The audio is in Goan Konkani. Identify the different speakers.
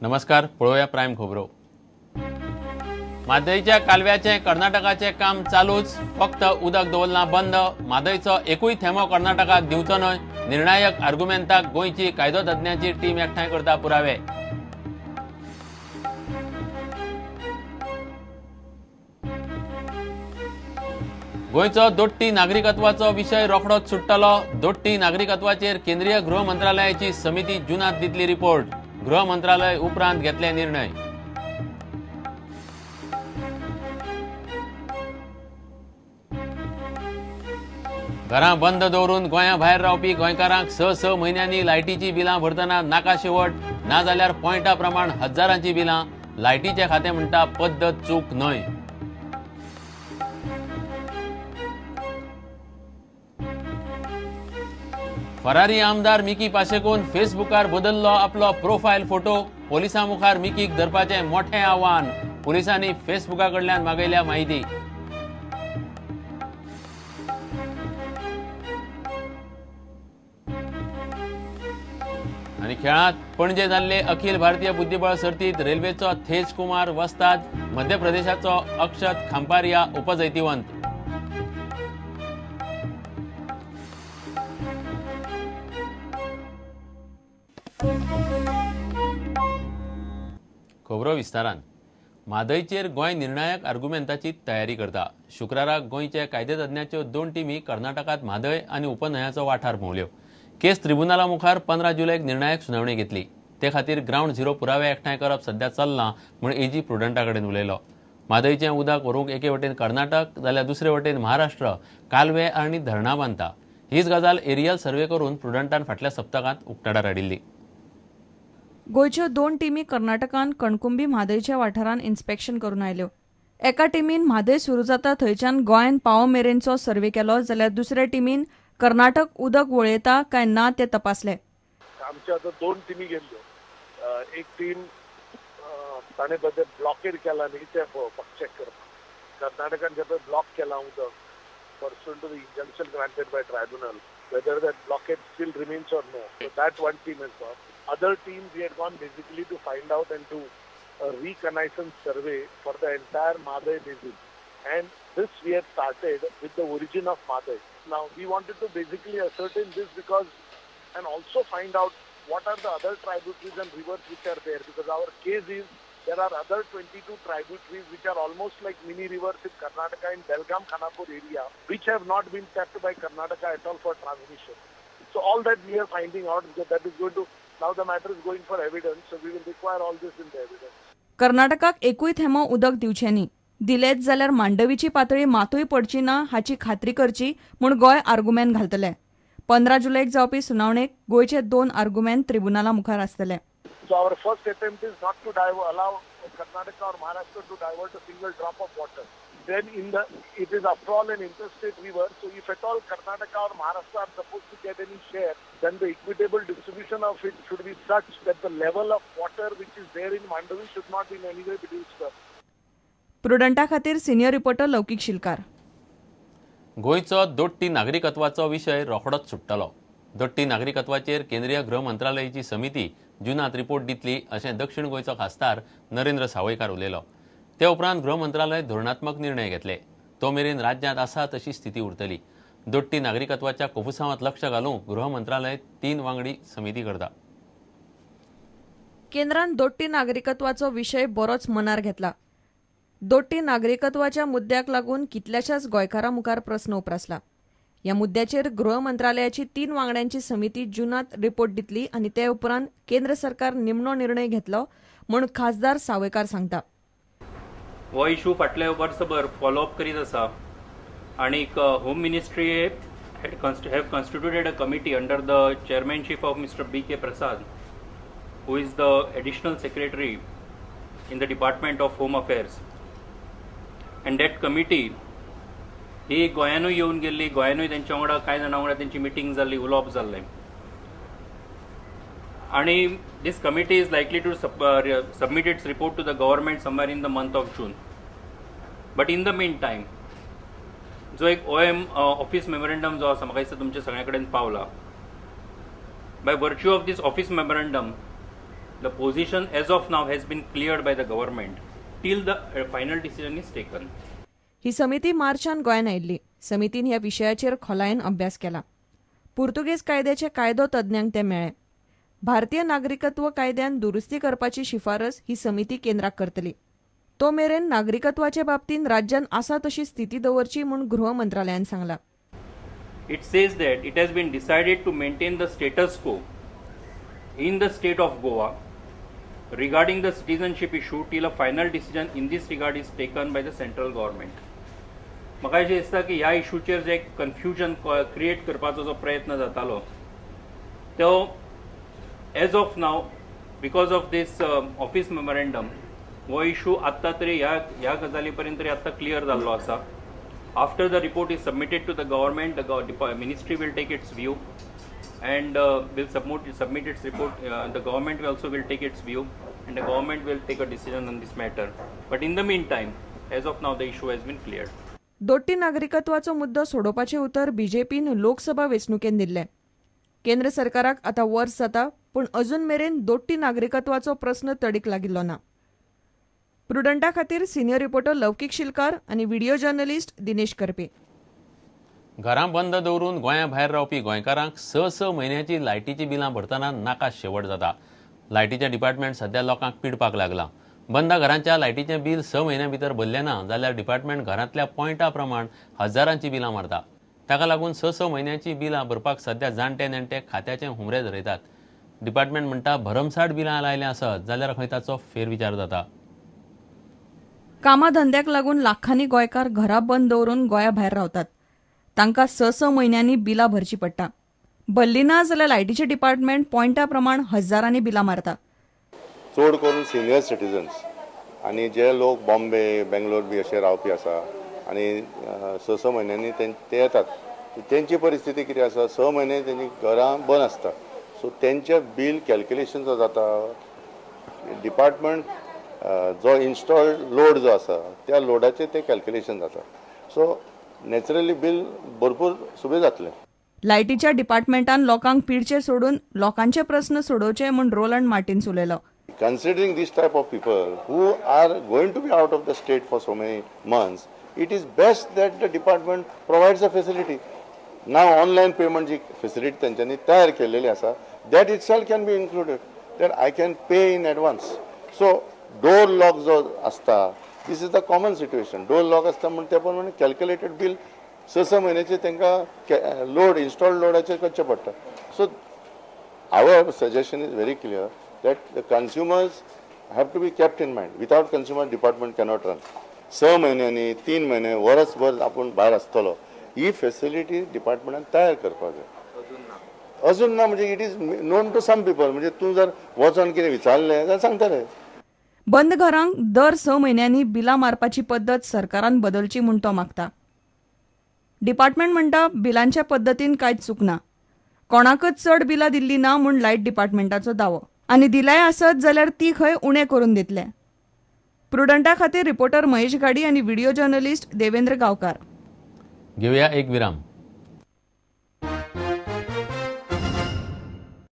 Speaker 1: नमस्कार, पळोवया प्रायम खबरो. म्हादयच्या कालव्याचें कर्नाटकाचें काम चालूच, फक्त उदक दवरलां बंद. म्हादयचो एकूय थेंबो कर्नाटकाक दिवचो न्हय, निर्णायक आर्ग्युमेंटाक गोंयची कायदो तज्ञांची टीम एकठांय करता पुरावे. गोंयचो दोट्टी नागरिकत्वाचो विशय रोखडोच सुट्टलो. दोट्टी नागरिकत्वाचेर केंद्रीय गृह मंत्रालयाची समिती जुनांत दितली रिपोर्ट. गृह मंत्रालय उपरांत घेतले निर्णय. घरां बंद दवरून गोंया भायर रावपी गोंयकारांक 6-6 म्हयन्यांनी लायटीची बिलां भरतना नाका शेवट, नाजाल्यार पॉयंटा प्रमाण हजारांची बिलां. लायटीचें खातें म्हणटा पद्दत चूक न्हय. फरारी आमदार मिकी पाशेकोन फेसबुकार बदल्लो आपलो प्रोफायल फोटो. पोलिसां मुखार मिकीक धरपाचें मोठें आव्हान. पोलिसांनी फेसबुका कडल्यान मागयल्या म्हायती. आनी खेळांत पणजे जाल्ले अखिल भारतीय बुद्धिबळ सर्तींत रेल्वेचो थेज कुमार वस्ताद, मध्य प्रदेशाचो अक्षत खांपारिया उपजैतिवंत. खबरो विस्तारान. म्हादयचेर गोंय निर्णायक आर्ग्युमेंटाची तयारी करता. शुक्राराक गोंयचे कायदेतज्ञाच्यो 2 टिमी कर्नाटकांत म्हादय आनी उपन्हंयाचो वाठार भोंवल्यो. केस ट्रिब्युनला मुखार 15 जुलयक निर्णायक सुनावणी घेतली. ते खातीर ग्रावंड झिरो पुरावे एकठांय करप सध्या चल्लां म्हूण एजी प्रुडंटा कडेन उलयलो. म्हादयचें उदक व्हरूंक एके वटेन कर्नाटक जाल्यार दुसरे वटेन महाराष्ट्र कालवे आनी धरणां बांदता. हीच गजाल एरियल सर्वे करून प्रुडंटान फाटल्या सप्तकांत उक्ताडार हाडिल्ली.
Speaker 2: गोंयच्यो 2 टिमी कर्नाटकान कणकुंबी म्हादयच्या वाठारांत इन्स्पेक्शन करून आयल्यो. एका टिमीन म्हादय सुरू जाता थंयच्यान गोंयांत पावो मेरेनचो सर्वे केलो, जाल्यार दुसऱ्या टिमीन कर्नाटक उदक वळयता काय ना तें तपासलें.
Speaker 3: आमच्यो आतां 2 टिमी गेल्ल्यो. एक टीम ताणें पळय ब्लॉकेड केला न्ही तें पळोवपाक, चॅक करपाक. कर्नाटकान जें पळय ब्लॉक केलां उदक pursuant to the injunction granted by tribunal, whether that blockade still remains or no. So that one team has gone. Other teams we had gone basically to find out and do a reconnaissance survey for the entire Mhadei basin. And this we had started with the origin of Mhadei. Now we wanted to basically ascertain this because, and also find out what are the other tributaries and rivers which are there, because our case is there are other 22 tributaries which are almost like mini rivers in Karnataka in Belgaum Khanapur area, which have not been tapped by Karnataka at all for transmission. So all that we are finding out, because that is going to, now the matter is going for evidence, so we will require all this in the evidence.
Speaker 2: कर्नाटकाक एकूय थेंबो उदक दिवचें न्ही, दिलेच जाल्यार मांडवीची पातळी मातूय पडची ना हाची खात्री करची म्हूण गोंय आर्गुमेंट घालतले. 15 जुलयक जावपी सुनावणेक गोंयचे 2 आर्गुमेंट ट्रिब्युनला मुखार आसतले.
Speaker 3: So our first attempt is not to allow Karnataka or Maharashtra to divert a single drop of water. Then it is after all an interstate river, so if at all Karnataka or Maharashtra are supposed to get any share, then the equitable distribution of it should be such that the level of water which is there in Mandavi should not in any way be disturbed.
Speaker 2: प्रुडंटा खातीर सिनियर रिपोर्टर लौकिक शिलकार.
Speaker 1: गोंयचो दोट्टी नागरिकत्वाचो विशय रोखडोच सुट्टलो. दोट्टी नागरिकत्वाचेर केंद्रीय गृह मंत्रालयाची समिती जुनांत रिपोर्ट दितली अशें दक्षिण गोंयचो खासदार नरेंद्र सावयकार उलयलो. ते उपरांत गृह मंत्रालय धोरणात्मक निर्णय घेतले. तो मेरेन राज्यांत आसा तशी स्थिती उरतली. दोट्टी नागरिकत्वाच्या कोफुसांवांत लक्ष घालूंक गृह मंत्रालय 3 वांगडी समिती करता.
Speaker 2: केंद्रान दोट्टी नागरिकत्वाचो विशय बरोच मनार घेतला. दोट्टी नागरिकत्वाच्या मुद्द्याक लागून कितल्याशाच गोंयकारां मुखार प्रस्न उप्रासला. ह्या मुद्द्याचेर गृह मंत्रालयाची 3 वांगड्यांची समिती जुनांत रिपोर्ट दितली आनी ते उपरांत केंद्र सरकार निमणो निर्णय घेतलो म्हूण खासदार सावयकार सांगता.
Speaker 4: हो इशू फाटल्या वर्सभर फॉलोअप करीत आसा आनीक home ministry have constituted a committee under the chairmanship of Mr. B K Prasad, who is the additional secretary in the department of home affairs. And that committee ही गोंयानूय येवन गेल्ली. गोंयानूय तेंच्या वांगडा कांय जाणां वांगडा तेंची मिटींग जाल्ली, उलोवप जाल्लें. आनी this committee is likely to submit its report to the government somewhere in the month of June. But in the mean time जो एक ओ एम ऑफिस मेमोरंडम जो आसा, म्हाका दिसता तुमच्या सगळ्यां कडेन पावला. By virtue of this office memorandum The position as of now has been cleared by the government till the final decision is taken.
Speaker 2: ही समिती मार्चान गोंयांत आयिल्ली. समितीन ह्या विशयाचेर खोलायेन अभ्यास केला. पुर्तुगेज कायद्याचे कायदो तज्ञांक ते मेळ्ळे. भारतीय नागरिकत्व कायद्यान दुरुस्ती करपाची शिफारस ही समिती केंद्राक करतली. तो मेरेन नागरिकत्वाचे बाबतींत राज्यान आसा तशी स्थिती दवरची म्हूण गृह मंत्रालयान सांगला.
Speaker 4: It says that it has been decided to maintain the status quo in the state of Goa regarding the citizenship issue till a final decision in this regard is taken by the central government. म्हाका अशें दिसता की ह्या इशूचेर जे कन्फ्युजन क्रिएट करपाचो जो प्रयत्न जातालो तो as of now because of this office memorandum हो इशू आत्तां तरी ह्या गजाली पर्यंत तरी आत्तां क्लियर जाल्लो आसा. After the report is submitted to the government, the ministry will take its view and will submit its report. The government also will take its view and the government will take a decision on this matter. But in the meantime, as of now, the issue has been cleared.
Speaker 2: दोट्टी नागरिकत्वाचो मुद्दो सोडोवपाचें उतर बीजेपीन लोकसभा वेंचणुकेन दिल्लें. केंद्र सरकाराक आतां वर्स जाता, पूण अजून मेरेन दोट्टी नागरिकत्वाचो प्रस्न तडीक लागिल्लो ना. प्रुडंटा खातीर सिनियर रिपोर्टर लौकीक शिलकार आनी व्हिडिओ जर्नलिस्ट दिनेश करपे.
Speaker 1: घरां बंद दवरून गोंया भायर रावपी गोंयकारांक 6-6 म्हयन्याची लायटीची बिलां भरतना नाका शेवट जाता. लायटीचें डिपार्टमेंट सध्या लोकांक पिडपाक लागलां. बंद घरांच्या लायटीचें बील 6 म्हयन्यां भितर भरलें ना जाल्यार डिपार्टमेंट घरांतल्या पॉयंटा प्रमाण हजारांची बिलां मारता. ताका लागून 6-6 म्हयन्याची बिलां भरपाक सध्या जाणटे नेणटे खात्याचे हुमरे झरयतात. डिपार्टमेंट म्हणटा भरमसाठ बिलां लायल्यां आसत जाल्यार खंय ताचो फेरविचार जाता.
Speaker 2: कामा धंद्याक लागून लाखांनी गोंयकार घरा बंद दवरून गोंया भायर रावतात. तांकां 6-6 म्हयन्यांनी बिलां भरची पडटा. भरली ना जाल्यार लायटीचें डिपार्टमेंट पॉयंटा प्रमाण हजारांनी बिलां मारता.
Speaker 5: चड करून सिनियर सिटीजन्स आनी जे लोक बॉम्बे बेंगलोर बी अशे रावपी आसा आनी 6-6 म्हयन्यांनी ते येतात, तेंची परिस्थिती कितें आसा, 6 म्हयने तेंची घरां बंद आसता. सो तेंचें बील कॅल्क्युलेशन जो जाता, डिपार्टमेंट जो इन्स्टॉल्ड लोड जो आसा त्या लोडाचेर ते कॅल्क्युलेशन जाता. सो नॅचरली बील भरपूर सुबे जातलें.
Speaker 2: लायटीच्या डिपार्टमेंटान लोकांक पिडचे सोडून लोकांचे प्रस्न सोडोवचे म्हूण रोलंड मार्टिन्स उलयलो.
Speaker 5: Considering this type of people who are going to be out of the state for so many months, it is best that the department provides a facility. Now online payment ji facility तेंच्यांनी तयार केलेली आसा, that itself can be included, that I can pay in advance. So door lock जो आसता, this is the common situation. Door lock आसता म्हूण ते प्रमाणे कॅल्क्युलेटेड बील 6-6 म्हयन्याचे तांकां लोड इन्स्टॉल्ड लोडाचेर करचें पडटा. So our suggestion is very clear that the consumers have to be kept in mind. Without consumer, department cannot run. 6 म्हयन्यांनी 3 म्हयने वरसभर आपूण भायर आसतलो, ही फेसिलिटी डिपार्टमेंटान तयार करपाक जाय. अजून ना म्हणजे it is known to some people, म्हणजे तूं जर वचोन कितें विचारलें जाल्यार सांगतले.
Speaker 2: बंद घरांक दर 6 म्हयन्यांनी बिलां मारपाची पद्दत सरकारान बदलची म्हूण तो मागता. डिपार्टमेंट म्हणटा बिलांच्या पद्दतीन कांयच चुकना, कोणाकच चड बिलां दिल्ली ना म्हूण लायट डिपार्टमेंटाचो दावो, आनी दिलाय आसत जाल्यार ती खंय उणें करून दितले. प्रुडंटा खातीर रिपोर्टर महेश घाडी आनी व्हिडिओ जर्नलिस्ट देवेंद्र गांवकार.
Speaker 1: घेवया एक विराम.